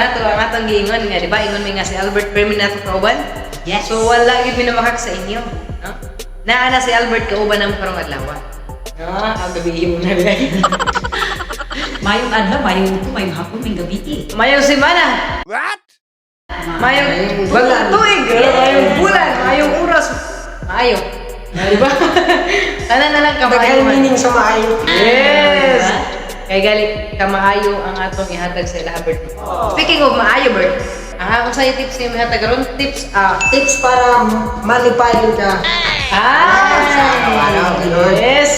Nato ang atong giingon nga, di ba? Ingon mi nga si Albert permi nato kauban. Yes. So wala gyud mi namakak sa inyo, no? Naa na si Albert kauban namo karong adlaw. No, ang gabi mo na rin. Mayong adlaw, mayong udto, mayong hapon, mayong gabi. Mayong semana. What? Mayong Mayong bagong bulan. tuig, mayong bulan, mayong oras. Maayo. Di ba? Tanan na lang kamaayo Daghang man. meaning sa maayo. Yes. Diba? Kay gali kamaayo ang atong ihatag sa ila, Bert. Speaking of maayo, Bert, ang akong sa'yo tips ni ihatag karon tips ah Tips para malipayon ka. Ah, Araw-araw, ganun. yes.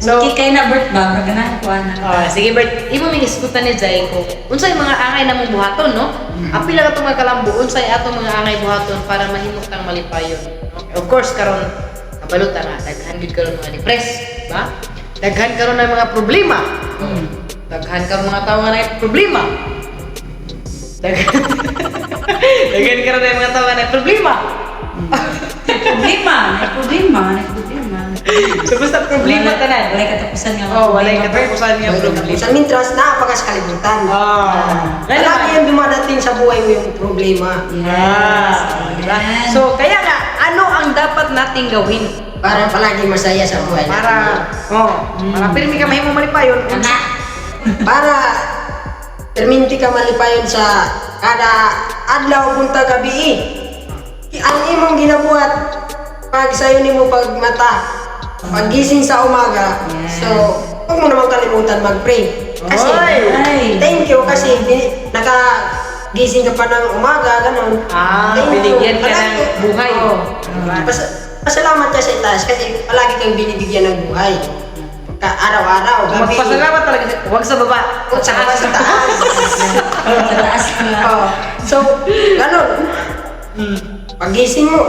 So, So, okay kay na Bert ba? Murag ganahan ko ana. Ah, sige, Bert, imo mi isgutan ni Jai ko. Unsay mga angay namong buhaton, no? Apila ka mga kalambo, unsay atong mga angay buhaton para mahimo tang malipayon, no? Of course, karon kabalo ta nga daghan gyud karon mga depressed, ba? Daghan karon ng mga problema. Daghan karon mga tawo nga naay problema. Daghan Daghan karon ng mga tawo nga naay problema. Problema, may problema, may problema. So basta problema tanan. Walay katapusan nga. Oh, walay problema, Bert. katapusan nga problema. Sa mintras, naa pa ka sa kalibutan. Ah. Palagi yung dumadating sa buhay mo yung problema. Yes. Ah, diba? Amen. So, kaya nga, ano ang dapat nating gawin? Para palagi masaya sa buhay natin. Para, oh, para pirmi ka mahimo malipayon. Tama. Para perminti ka malipayon sa kada adlaw punta gabi. Ang imong ginabuhat pag sayo nimo pag mata, paggising sa umaga. Yes. So, huwag mo naman kalimutan mag-pray. Kasi, Oy! Ay. thank you kasi nakagising ka pa ng umaga, ganun. Ah, Thank you. binigyan ka ng buhay. Oo. Diba? Pasalamat ka sa itaas kasi palagi kang binibigyan ng buhay. Ka araw-araw, gabi. Magpasalamat talaga. Huwag sa baba. O, sa baba, sa taas. Sa taas na. Oo. So, ganun. Pagising mo,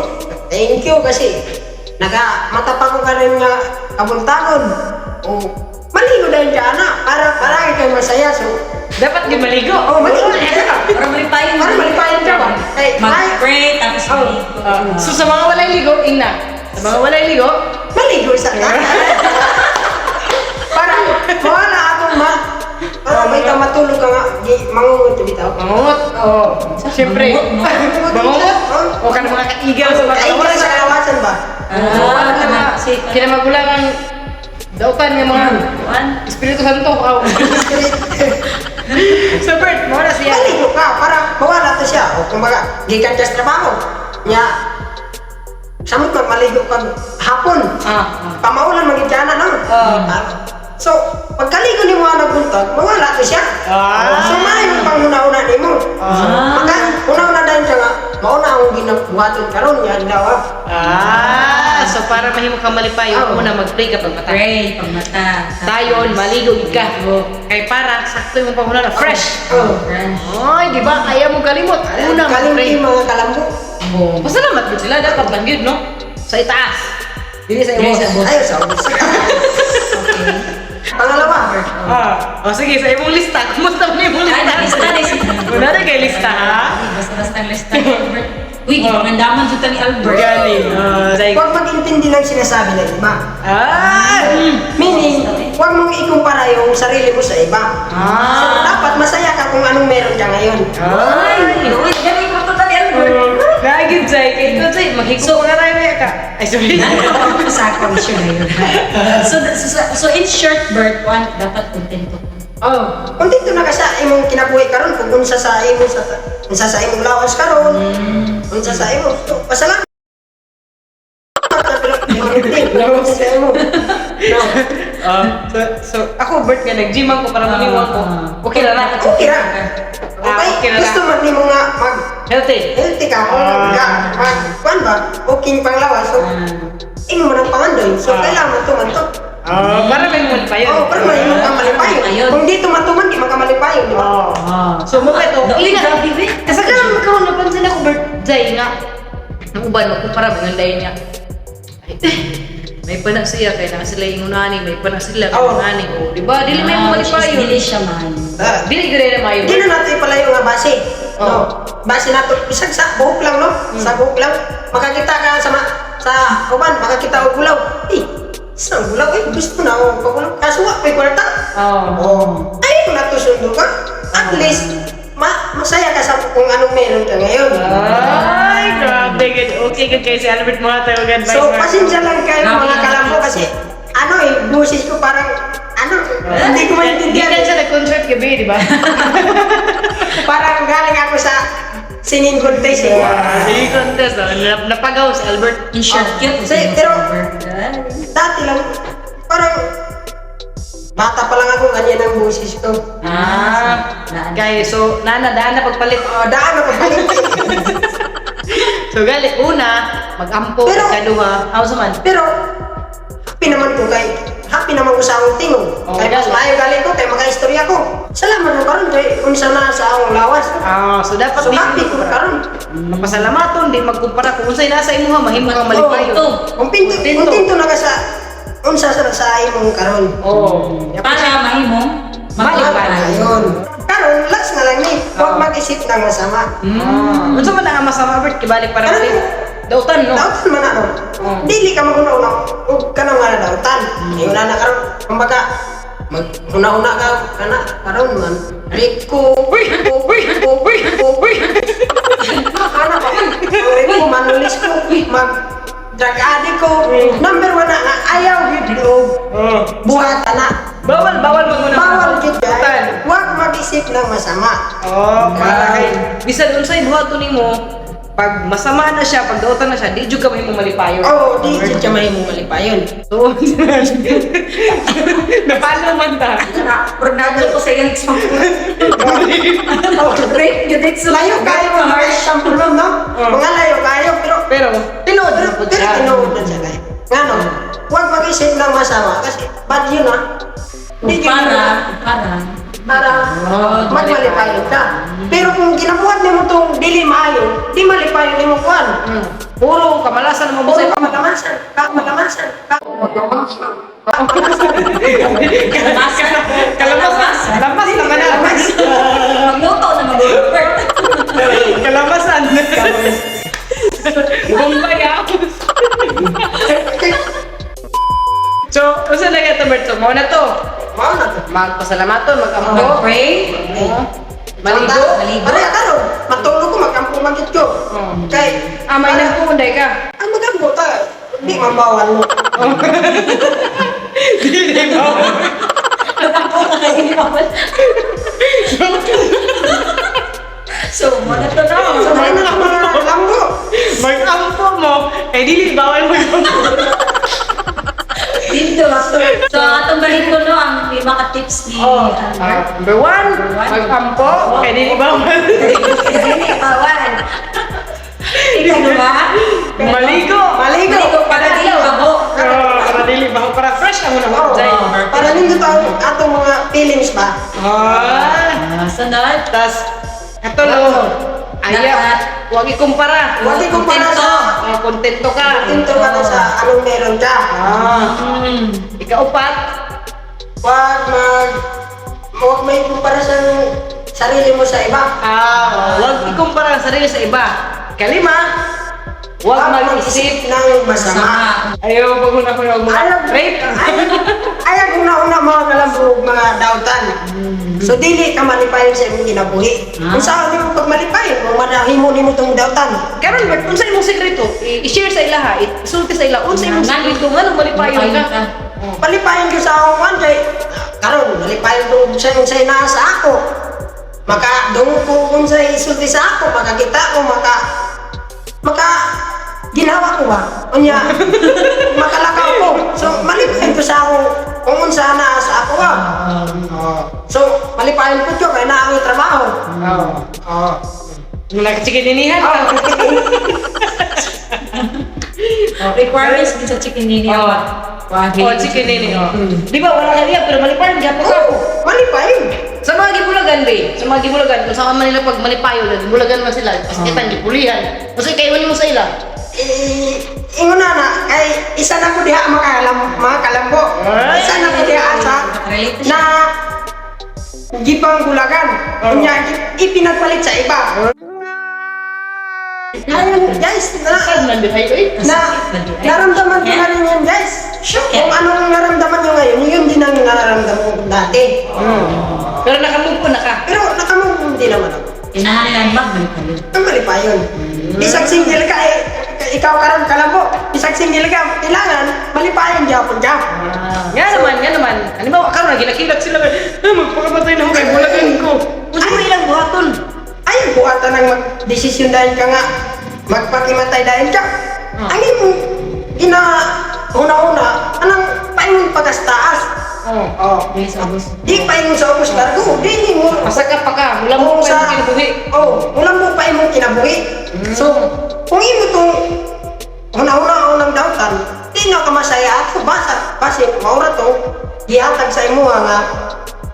thank you kasi naka mata pa ko ka rin nga kabuntagon. O, maligo dahil ka, anak, para palagi kang masaya. So, Dapat di maligo. oh, maligo ka. Para malipayon. Para malipayon ka ba? Ay, ay, Mag-pray, tapos Oh. maligo. Ah, so, sa mga walay ligo, ingna. Sa mga walay ligo, maligo sa ka. Para mawala akong ma para may ka matulog ka nga, mangungot bitaw. Mangungot. Oo. Siyempre. Mangungot, no? Mangungot. O ka mga kaigal sa mga Kaigal sa kalawasan. kalawasan ba? Oo, Ah, ano kana na, si kinamagulang ang dautan ng mga Kuan. Espiritu Santo. Aw. So Bert, mo na siya. Maligo ka para mawala to siya. O kumbaga, gikan ka sa trabaho. Nya, samot mag maligo ka hapon. Pamaulan magid ka na, no? Ah. So, pagkaligo nimo ana buntag, mawala to siya. So, maayo pang una-una nimo. Maka, una-una dahil ka nga, mauna ang ginabuhaton karon nga adlaw. Ah. Ah, so para mahimo kang malipayon, una mag-pray ka pag mata. Pray, pagmata. Dayon, maligo gid ka. Kay para sakto imong panghuna fresh. Oh. Fresh. Ay, di ba? Kaya mo kalimot. Una mag-pray. Kalimti mga kalambo. Oh, pasalamat gud sila dapat lang gyud, no? Sa itaas. Dili sa Dili ibos. sa ibos. Ay, sa ubos. Okay. Pangalawa, Ah, oh, sige, sa imong lista. Kumusta man imong lista? Ay, lista, lista. Wala na kay lista, ha? Basta-basta ang lista ni Albert. Uy, gipangandaman jud ta ni Albert. Gani. Ah, huwag mag-intindi ng sinasabi ng iba. Ah! Meaning, huwag mong ikumpara yung sarili mo sa iba. So, dapat masaya ka kung anong meron ka ngayon. Ay, uy, gani ko to ni Albert. Lagi, Jai. Kay ito, Jai. Maghigop ka na tayo ka. Ay, sorry. Ano sa ako issue na yun. So in short, Bert, one, dapat kontento. Oh. Kontento na ka sa imong kinabuhi karon kung unsa sa imong lawas karon, unsa sa imong so, pasalamat ka pero kontento sa imo. No. Ah, so, ako, Bert, nga nag-gym ako para maniwang ko. Okay na na. Okay ra. Ah, Okay, okay na gusto man nimo nga mag Healthy. healthy ka o mag kuan ba, okay panglawas so imo man ang pangandoy. So kailangan tuman to. Ah, para may mun pa yun. Oh, para mahimo ka malipayon. Ayun. Kung di tumatuman, di man ka malipayon, di ba? Oh. So, mo ito. Uy, grabe, wait. Kasagaran mo karon napansin ako, Bert, Jai, nga. Ang uban, magkumpara, mga dahil nga. Ay, eh, may pana siya, kaya na sila ingunani, may pana sila, kay ingunani. Oh, di ba? Dili may Ah, which is malipayon. dili siya man. Ah, Dili gud na mayo. Di na natin palayo nga base. Oh. No. Base nato bisag sa buhok lang no. Sa buhok lang makakita ka sa uban makakita og gulaw. Eh, sa gulaw eh gusto na ako pagulaw. Kaso wa may kwarta. Oh. Oh. Ay, na to sundo ka. At least masaya ka sa kung anong meron ka ngayon. Ay, grabe. Good. Okay, good kayo si Albert mo tayo advice. So, pasensya lang kayo, Grabe mga lang kalambo, tips. kasi ano eh, boses ko parang ano, hindi ko maintindihan. Gikan siya nag-concert gabi, di ba? Parang galing ako sa singing contest eh. Sige, contest. Oh. Napagaw si Albert. In short, cute. Pero dati lang, parang bata pa lang ako, ganyan ang boses ko. Ah, guys, so nana, daan na pagpalit. Oh, daan ako balik. So gali, una, mag-ampo, ikaduha, aw sa man. Pero, happy naman ko kay happy naman ko sa akong tingog. Oh, Kay mas gali. maayo gali ko, kay makaistorya ko. Salamat mo karon kay unsa na sa akong lawas. Ah, so dapat So di happy ko karon. Mapasalamaton, di magkumpara kung unsay nasa imuha, mahimo kang malipayon. Oh, Kung pinto, Kontento. kung tinto na ka sa unsa sa imong karon. Oh. Para mahimong Malipayon. Ayun. Karon last na lang ni, huwag mag-isip ng masama. Unsa man ang masama, Albert, kibalik para Ano? mali. Dautan, no? Dautan man ano. Oh. Dili ka maguna-una ug kanang nga dautan. Ingon na karon, kumbaga mag una-una ka kana karon man. Rape ko. Uy! Uy! Uy! Uy! Ana ba? Ang rape ko, manulis ko, mag drug addict ko. Number one na nga ayaw gid og buhatan na. Bawal, bawal maguna. Bawal gid Dautan. guys. Huwag mag-isip ng masama. Oh, para kay bisan unsay buhaton nimo, pag masama na siya, pag dautan na siya, di jud ka mahimong malipayon. Oh, di jud ka mahimong malipayon. So, napalo man ta. Pernado ko sa iyang example. Rape, yun it's Layo kayo mga example ma'am, no? Mga layo kayo pero Pero, tinuod pero na po pero siya. tinuod na siya kayo. Ngano, huwag mag-isip ng masama kasi bad yun ah. Di jud Para, para. Para Oh, magmalipayon ka. Pero kung ginabuhat nimo tong dili maayo, di malipayon nimo kuan. Puro kamalasan mo Puro sa ka malamasan, ka malamasan, ka Kalamasan. Kalamasan. Lamas naman na. Magluto na mag-Robert. Kalamasan. Bombay ah. So, usa na kayo to, Bert? So, mao na to. Mao na to. Magpasalamaton, mag-ampo. Mag-pray. Oo. Maligo. Maligo. Pareha karon, matulog ko magampo man gid ko. Oh. Kay Ah, may nagpuunday ka. Ang magampo ta, di man bawal mo. Hindi ba? Nagtampo ka kayo bawal. So, muna to na. So, mao na lang mga lambo. Mag-ampo mo, kay dili bawal mo. Dito. So, atong balik ko no, ang lima ka tips ni Oh, Albert. number one, Number one. mag-ampo, kay dili bawal. Dili, bawal. Ikaw ba? Maligo. Maligo. Maligo para dili babo. Oh, para dili bawal, para fresh ang una Oo. mo. Para nindot ang atong mga feelings ba? Ah, Ah, sunod. tas katulo. Ayaw, Dapat. huwag ikumpara. Huwag ikumpara Kontento. Oh, kontento ka. Kontento ka na sa anong meron ka. Ah. Ikaupat, Huwag may kumpara sa sarili mo sa iba. Ah, huwag ikumpara ang sarili sa iba. Kalima, huwag mag-isip. ng masama. Sama. Ayaw, pag una ko na Ayaw, rape. Ayaw kung nauna mga kalambog, mga dautan. So dili ka malipayon sa imong kinabuhi. Ah. Kung saan nimo pagmalipayon, kung manahimo nimo tong dautan. Karon Bert, unsa imong sekreto? I-share sa ilaha, isulti sa ila, unsa imong sekreto nganong malipayon ka? Palipayon ko sa akong kwan kay karon malipayon ko sa unsay naa sa ako. Maka dungog ko unsay isulti sa ako, makakita ko, maka maka ginawa ko ba? Unya makalakaw ko. So malipayon ko sa ako kung unsa naa sa ako ba. So malipayon ko kay naa ako'y trabaho. Oo. Oo. Nagchikininihan ka. Requirements din sa chicken nini. Oo. Oh, Oh, chicken nini. Oh. Di ba wala ka niya pero malipayon gyapon ka. Oo, malipayon. Sa mga gibulagan, be. Sa mga gibulagan, kung saan man nila pag malipayon, gibulagan man sila, paskitan, gipulihan. Kasi kayo mo sa ila. Eh, ingon na na kay isa na ko diha mga kalambo. Ay! Isa na ko diha sa Relate siya. na gipang gulagan. Unya ipinagpalit sa iba. Ayun guys, na Saan man di ay, oy? na naramdaman ko na rin yun, guys. Kung anong naramdaman nyo ngayon, yun din ang nararamdaman ko dati. Pero nakamove on na ka. Pero nakamove on din naman ako. Kinahanglan magmalipayon. Ang malipayon. Bisag single ka eh, ikaw karon kalambo. Bisag single ka, kailangan malipayon gyapon ka. Nga naman, nga naman. Halimbawa, karon nagilak-hilak sila. "Ah, magpakamatay na ako kay bulagan ko." Unsa man ilang buhaton? Ay, buhatan ng magdesisyon dahil ka nga magpakimatay dahil ka. Ah. Ang imong gina una-una, anang paingon pagastaas. Oh. Oh. Dili sa ubos. Di paingon sa ubos largo, di mo Masaka pa ka, mula mo Oo, pa imong kinabuhi. Oh, mula mo pa imong kinabuhi. So, kung imo tong una-una unang dautan, di na ka masaya at basa, basi, maura to, gihatag sa imo nga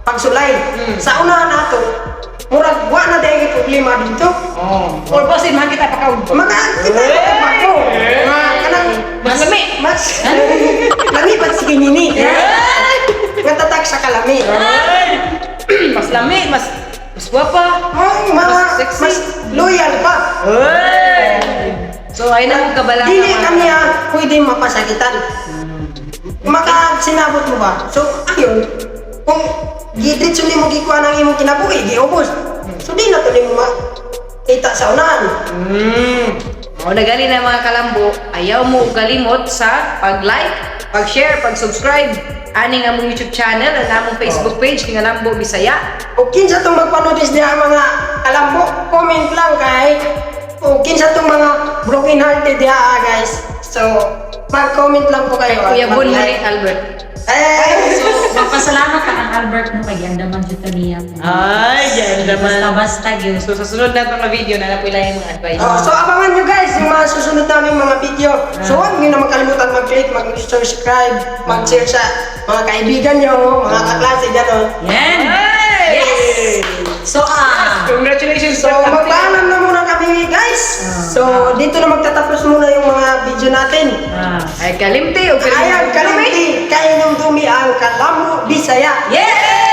pagsulay. Sa unahan nato, murag wa na dahil problema dito. Oh. Or basin man kita pakaw. Mga kita ko nga kanang Mas lami. Mas lami pa sige nini. Nga tatak sa kalami. Mas lami, mas mas gwapa. Mga Mas sexy. Mas loyal pa. So ay na kong kabalaka. Dili mga- kami pwede mapasakitan. Maka sinabot mo ba? So ayun, kung gidritso nimo gikuha ng imong kinabuhi, giubos. So di na to nimo makita sa unahan. O nagali na mga kalambo, ayaw mo kalimot sa pag-like, pag-share, pag-subscribe aning among YouTube channel at among Facebook page Kingalambo Bisaya. O kinsa tong magpanoodis diha mga kalambo, comment lang kay o kinsa tong mga broken hearted diha guys. So mag-comment lang po kayo. Kuya At Bon mo ni mag-like. Albert. Eh, So, magpasalamat ka ang Albert mo kay giandaman jud ta niya. Ay, giandaman. Basta-basta gyud. So sa sunod na mga video na napoy lang yung mga advice. Oh, so abangan nyo guys yung mga susunod namin mga video. So huwag nyo naman kalimutan mag-click, mag-subscribe, mag-share sa mga kaibigan nyo, mga kaklase, gano'n. Yan. Hey! Yes. So Congratulations. So magpaalam na muna kami guys. So dito na magtatapos muna yung mga video natin. Ay kalimti o Ayan, kalimti, kainumdumi ang Kalambo Bisaya. Yes!